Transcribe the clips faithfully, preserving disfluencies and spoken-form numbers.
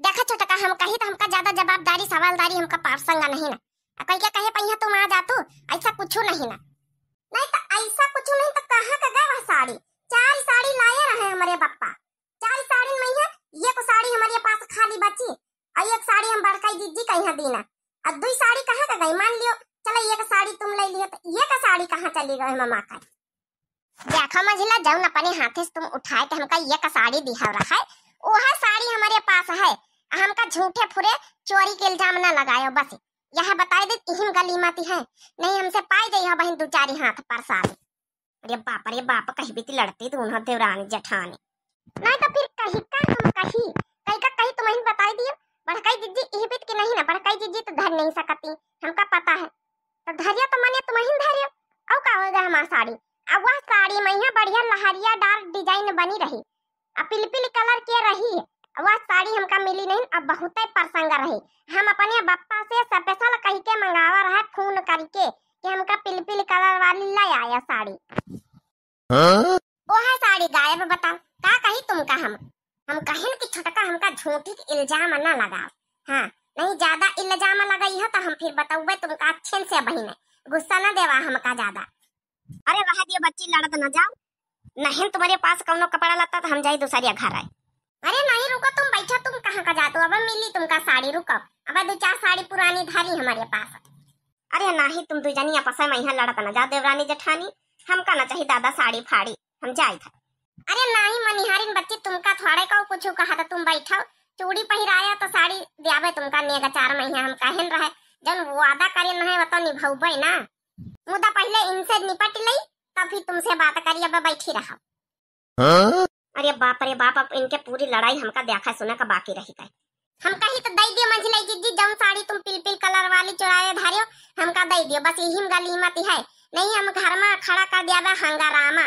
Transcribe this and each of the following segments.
देखा छोटका, हम कही त हमका ज्यादा जवाबदारी सवालदारी हमका पारसंगा नहीं ना। आ कही के कहे पहिया तुम आ जातू, ऐसा कुछ नहीं ना। नहीं तो ऐसा कुछ नहीं तो कहाँ का गए वह साड़ी? चार साड़ी लाए रहे हमारे पप्पा, चार साड़ी में है, ये को साड़ी हमारे पास खाली बची, और एक साड़ी हम बड़काई जिज्जी कहीं दीना, और दुई साड़ी कहाँ का गई? मान लियो, चलो एक साड़ी तुम ले लियो, तो ये का साड़ी कहाँ चली गई ममा का? देखो मंझिला, जौन अपने हाथे से तुम उठाए के हमका ये का साड़ी दिहा रहा है, वह साड़ी हमारे पास है। हमका झूठे फुरे चोरी के इल्जाम ना लगायो, बस यह बताई दे, इहिम गली मती है, नहीं हमसे पाई जाई हो बहिन दो चार हाथ पर साड़ी। अरे बाप रे बाप, कही बीती लड़ती दोनों देवरानी जेठानी। नहीं तो फिर कही का हम कही, कही का कही तुम ही बताई दियो। बड़काई जिज्जी इही बीत की नहीं ना, बड़काई जिज्जी तो धर नहीं सकती, हमका पता है। तो धरिया तो मने तुम ही धरियो, औ का होगा हमार साड़ी? अब वह साड़ी में यहाँ बढ़िया लहरिया डार डिजाइन बनी रही, आ पिलपिल कलर के रही। वह साड़ी हमका मिली नहीं, अब बहुते प्रसंग रही। हम अपने बप्पा से स्पेशल कही के मंगावा रहा फोन करके कि हमका पिलपिल कलर वाली ले आया साड़ी। हाँ? ओहे साड़ी गायब, बताओ का कही तुमका हम? हम कहिन कि छोटका हमका झूठी के इल्जाम ना लगाओ। हाँ, नहीं ज्यादा इल्जाम लगाई है तो हम फिर बताउबे तुमका अच्छे से बहिने, गुस्सा ना देवा हमका ज्यादा। अरे रह दियो बच्ची, लड़त ना जाओ, नहीं तुम्हारे पास कौनो कपड़ा लत्ता तो हम जाई दूसरिया घर आए। अरे नहीं रुको, तुम बैठो, तुम कहाँ का जातो, अब मिली तुमका साड़ी, रुको, अब दो चार साड़ी पुरानी धरी हमारे पास। अरे नहीं, तुम दो जनी आपस में यहाँ लड़त ना जाओ देवरानी जेठानी, हमका ना चाहिए दादा साड़ी फाड़ी, हम जाई था। अरे नहीं मनिहारिन बच्ची, तुमका थोड़े को कुछ कहा था, तुम बैठो, चूड़ी पहिराया तो साड़ी दियाबे तुमका नेग चार महीना हम कहन रहे, जौन वादा करे नहीं वो तो निभौबे ना। मुदा पहले इनसे निपट लई, तब फिर तुमसे बात करी, अब बैठी रहो। हाँ? अरे बाप रे बाप, अब इनके पूरी लड़ाई हमका देखा सुना का बाकी रही गई। हम कही तो दई दियो मंझिलाई जिज्जी, जौन साड़ी तुम पिलपिल कलर वाली चुराए धारियो, हमका दई दियो, बस यही में गली मत है, नहीं हम घर में खड़ा कर दिया बा हंगारामा।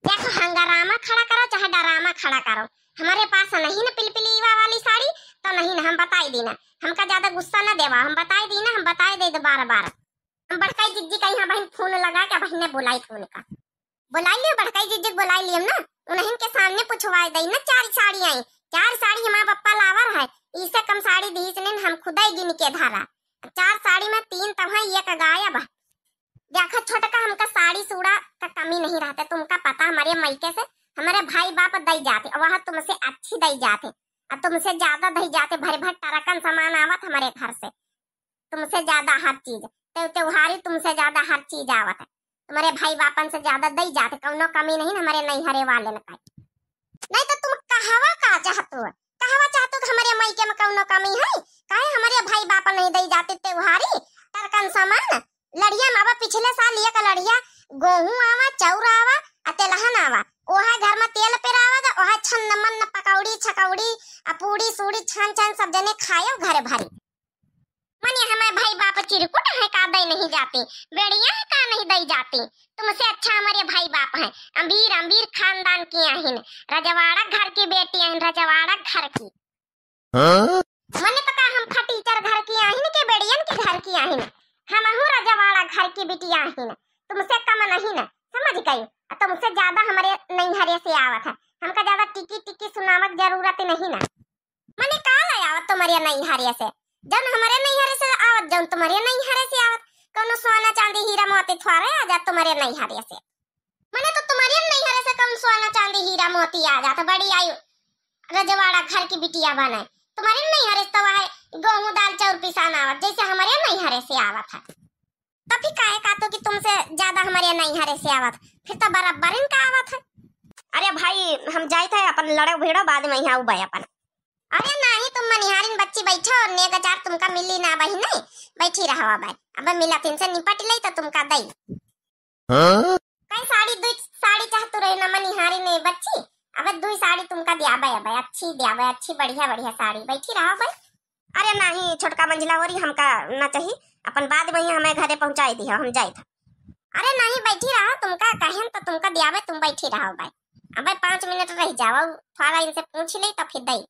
देखो हंगारामा खड़ा करो चाहे डरामा खड़ा करो, हमारे पास नहीं ना पिलपिलीवा वाली साड़ी, तो नहीं ना हम बताई दी ना, हमका ज्यादा गुस्सा ना देवा, हम बताई दी ना, हम बताई दे दे बार बार। हम बड़काई जिज्जी का यहाँ बहिन फोन लगा के बहिन ने बुलाई फोन का। बुलाई लियो बड़काई जिज्जी, बुलाई लियो ना, उन्हीं के सामने पुछवाए दई ना, चार साड़ी आई, चार साड़ी हमारा पप्पा लावर है, इसे कम साड़ी दीस ने हम खुदाई गिन के धारा, चार साड़ी में तीन तम्हा एक गायब। देखा छोटका, हमका साड़ी सूड़ा का कमी नहीं रहता, तुमका पता हमारे मइके से हमारे भाई बाप दई जाते, वह तुमसे अच्छी दई जाते, और तुमसे ज्यादा दई जाते, भर भर टरकन सामान आवत हमारे घर से, तुमसे ज्यादा हर चीज, ते त्योहारी तुमसे ज्यादा हर चीज आवत है, तुम्हारे भाई बापन से ज्यादा दई जाते, कौनो कमी नहीं हमारे नैहरे वाले न पाई। नहीं तो तुम कहवा का चाहतू, कहवा चाहतू कि हमारे मइके में कौनो कमी है? काहे हमारे भाई बापन नहीं दई जाते त्योहारी टरकन सामान? लड़िया में आवा, पिछले साल एक लड़िया, गोहूं आवा, चाउर आवा, आ तेलहन आवा, ओहा घर में तेल पेरावा गा, ओहा छन्न मन्न पकौड़ी छकौड़ी आ पूड़ी सूड़ी छान छान सब जने खायो घरे भरी। मने हमारे भाई बाप चिरकुट है का दई नहीं जाती, बेड़िया है का नहीं दई जाती? तुमसे अच्छा हमारे भाई बाप हैं, अमीर अमीर खानदान की आहिन, रजवाड़ा घर की बेटी आहिन, रजवाड़ा घर की। हाँ? मने तो का हम फटीचर घर की आहिन के बेड़ियन के घर की आहिन? हमहू रजवाड़ा घर की बिटिया आहिन, तुमसे कम नहीं न, समझ गई? आ तुमसे ज्यादा हमारे नैहरे से आवत है, हमका ज्यादा टिकी टिकी सुनावत जरूरत नहीं न। मने का ले आवत तुम्हारे नैहरे से? जौन हमारे नैहरे से आवत, जौन तुम्हारे नैहरे से आवत, कौनो सोना चांदी हीरा मोती थोड़े आ जात तुम्हारे नैहरे से। मने तो तुम्हारे नैहरे से कौन सोना चांदी हीरा मोती आ जात, बड़ी आयु रजवाड़ा घर की बिटिया बने। तुम्हारे नैहरे से तो वह गेहूं दाल चाउर पिसान आवत, जैसे हमारे नैहरे से आवत है। तभी काहे का तो कि तुमसे ज्यादा हमारे नैहरे से आवत, फिर तो बराबर इनका आवत है। अरे भाई, हम जाइत है, अपन लड़ो भिड़ो, बाद में यहाँ उबे अपन। अरे नहीं, तुम मनिहारिन बच्ची बैठो, नेग चार तुमका मिली ना बहिने, बैठी रहो अब, अब मिलत इनसे निपट ले तो तुमका दई। हाँ? कई साड़ी, दुई साड़ी चाहतू रहे ना मनिहारिन बच्ची, अब दुई साड़ी तुमका दियाबे, अब अच्छी दियाबे, अच्छी बढ़िया बढ़िया साड़ी, बैठी रहो भाई। अरे नहीं छोटका मंझिला होरी, हमका ना चाहिए, अपन बाद में ही हमें घरे पहुँचाई दिहो, हम जाइत है। अरे नहीं, बैठी रहो, तुमका कहेन तो तुमका दियाबे, तुम बैठी रहो भाई। अबे पाँच मिनट रह जाओ, थोड़ा इनसे पूछ ले तो फिर दई।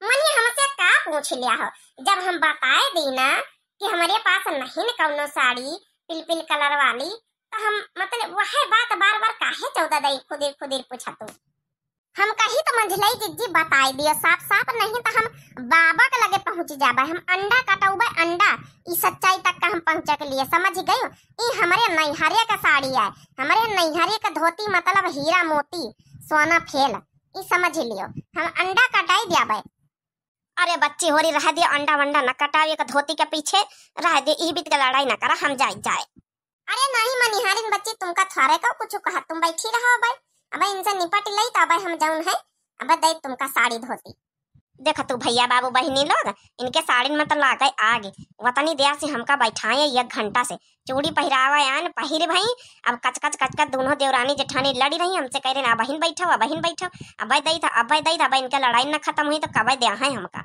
मने हमसे का पूछ लिया हो, जब हम बताए दी ना कि हमारे पास नहीं न कौनो साड़ी पिलपिल कलर वाली, तो हम मतलब वह बात बार बार काहे चौदह दई खुदिर खुदिर पूछा तू? हम कही तो मंझलई जिज्जी बताई दियो साफ साफ, नहीं तो हम बाबा के लगे पहुँच जाबे। हम अंडा कटौबे अंडा, ई सच्चाई तक का हम पहुँचे के लिए, समझ गयो? ई हमरे नैहरे का साड़ी है, हमरे नैहरे का धोती, मतलब हीरा मोती सोना फेल, ई समझ लियो। हम अंडा कटाई दियाबे। अरे बच्ची होरी, रह दियो, अंडा वंडा न कटाओ, एक धोती के पीछे रह दियो, ई बीत के लड़ाई न करा, हम जाए जाए। अरे नहीं मनिहारिन बच्ची, तुमका थोरे का कुछ कहा, तुम बैठी रहो अबे, अबे इनसे निपट लई तो अबे हम जौन है, अबे दे तुमका साड़ी धोती। देख तू भैया बाबू बहिनी लोग, इनके साड़िन में तो लागे आग, वतनी देर से हमका बैठाए एक घंटा से, चूड़ी पहिरावे आन पहिर भई, अब कच कच कच कच दोनों देवरानी जेठानी लड़ी रही हमसे, कह रहे ना बहिन बैठो, बहिन बैठो, अबे दई था, अबे दई था, अब इनके लड़ाई न खत्म हुई तो कबे दे है हमका।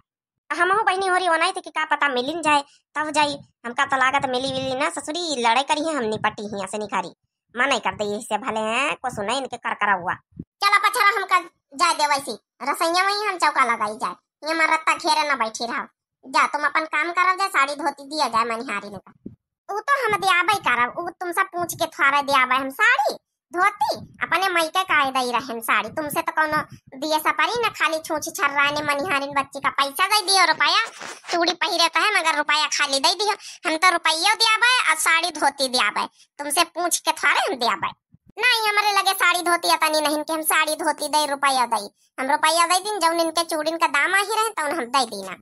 हमहू बहिनी होरी ओनाई थी कि का पता मिलिन जाए, तब जाई। हमका तो लागत मिली विली ना ससुरी, लड़ाई करी है, हम निपटी हियाँ से निकारी। मना कर दे इससे भले हैं, को सुने इनके कर करा हुआ। चला पछरा हमका जाए दे वैसी, रसैया में ही हम चौका लगाई जाए। ये मरत्ता घेरे ना बैठी रहो। जा तुम अपन काम करो, जा साड़ी धोती दिया जाए मनिहारी ने का। ऊ तो हम दियाबे करब, ऊ तुमसे पूछ के थोड़ा दियाबे हम साड़ी धोती, अपने मायके का दई रहन साड़ी, तुमसे तो कौनो दिए सपरी न, खाली छूछ छर्राने मनिहारिन बच्ची का पैसा दे दियो रुपया, चूड़ी पहिरे तो है मगर रुपया खाली दे दियो। हम तो रुपया दियाबे और साड़ी धोती दियाबे, तुमसे पूछ के थोड़े हम दियाबे। नहीं, हमरे लगे साड़ी धोती अतनी नहीं कि हम साड़ी धोती दे रुपया दे, हम रुपया दे दिन जौन इनके चूड़िन का दाम आही रहे तौन हम दे दीना।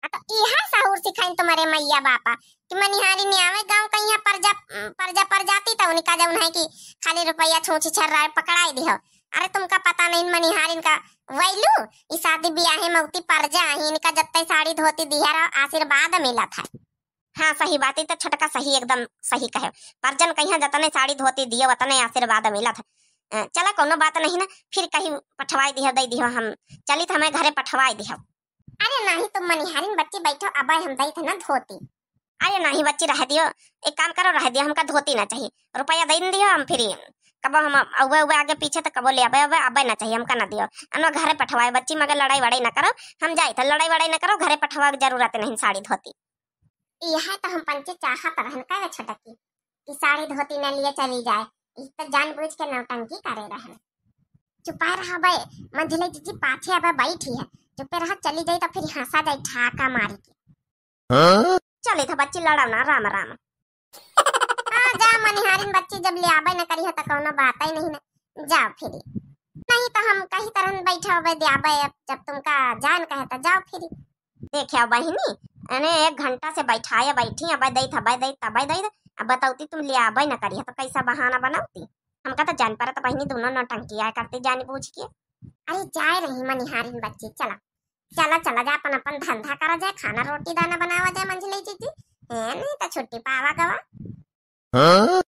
आ तो इहे सहूर सिखाइन तुम्हारे मैया बापा कि मनिहारी ने आवे गाँव कहिया परजा, परजा परजाती तो उनका जौन है कि खाली रुपया छूछ छर्रा पकड़ाई दिहो। अरे तुमका पता नहीं मनिहारिन का वैलू, ई शादी ब्याहे मौती परजा ही, इनका जत्ते साड़ी धोती दिया रहो आशीर्वाद मिलत है। हाँ सही बात, ई तो छोटका सही, एकदम सही कहे। परजन कहिया जतने साड़ी धोती दियो उतने आशीर्वाद मिलत है। अ, चला कौनो बात नहीं ना, फिर कहीं पठवाई दिहो, दे दिहो, हम चलित हमें घरे पठवाई दिहो। अरे नाही तुम मनिहारिन बच्ची बैठो, अबे हम दई थे ना धोती। अरे नाही बच्ची रह दियो, एक काम करो रह दियो, हमका धोती ना चाहिए, रुपया दे दियो हम फ्री। कबो हम अउबे अउबे आगे पीछे तो कबो ले अबे अबे अबे ना चाहिए, हमका ना दियो। अनो घरे पठवाए बच्ची, मगर लड़ाई वड़ाई ना करो, हम जाई थे लड़ाई वड़ाई ना करो, घरे पठवा के जरूरत नहीं साड़ी धोती। यह तो हम पंचे चाहत रहन का छोटकी कि साड़ी धोती न लिए चली जाए, ई तो जानबूझ के नौटंकी करे रहन। चुपाए रहा बे, मंझले जीजी पाछे अब बैठी है, चुपे रहा, चली जाई तो फिर हंसा जाई ठाका मारी के। हाँ? चले था बच्ची लड़ाओ ना, राम राम। हाँ जा मनिहारिन बच्ची जब ले आबे न करी हो तो कौनो बात ही नहीं ना, जाओ फिर। नहीं तो हम कहीं तरह बैठे होबे दे आबे, अब जब तुमका जान कहे तो जाओ फिर। देखिया बहिनी, अने एक घंटा से बैठाए बैठी, अब दई था, अब दई, तब दई, अब बतौती तुम ले आबे न करी हो तो कैसा बहाना बनौती? हमका तो जान पर तो बहिनी दोनों नौटंकिया करते जानी बूझ के। अरे जाए रही मनिहारिन बच्ची, चला चला चला जा, अपन अपन धंधा करा जाए, खाना रोटी दाना बनावा जाए मंझली जीजी, है नहीं तो छुट्टी पावा गवा। हाँ?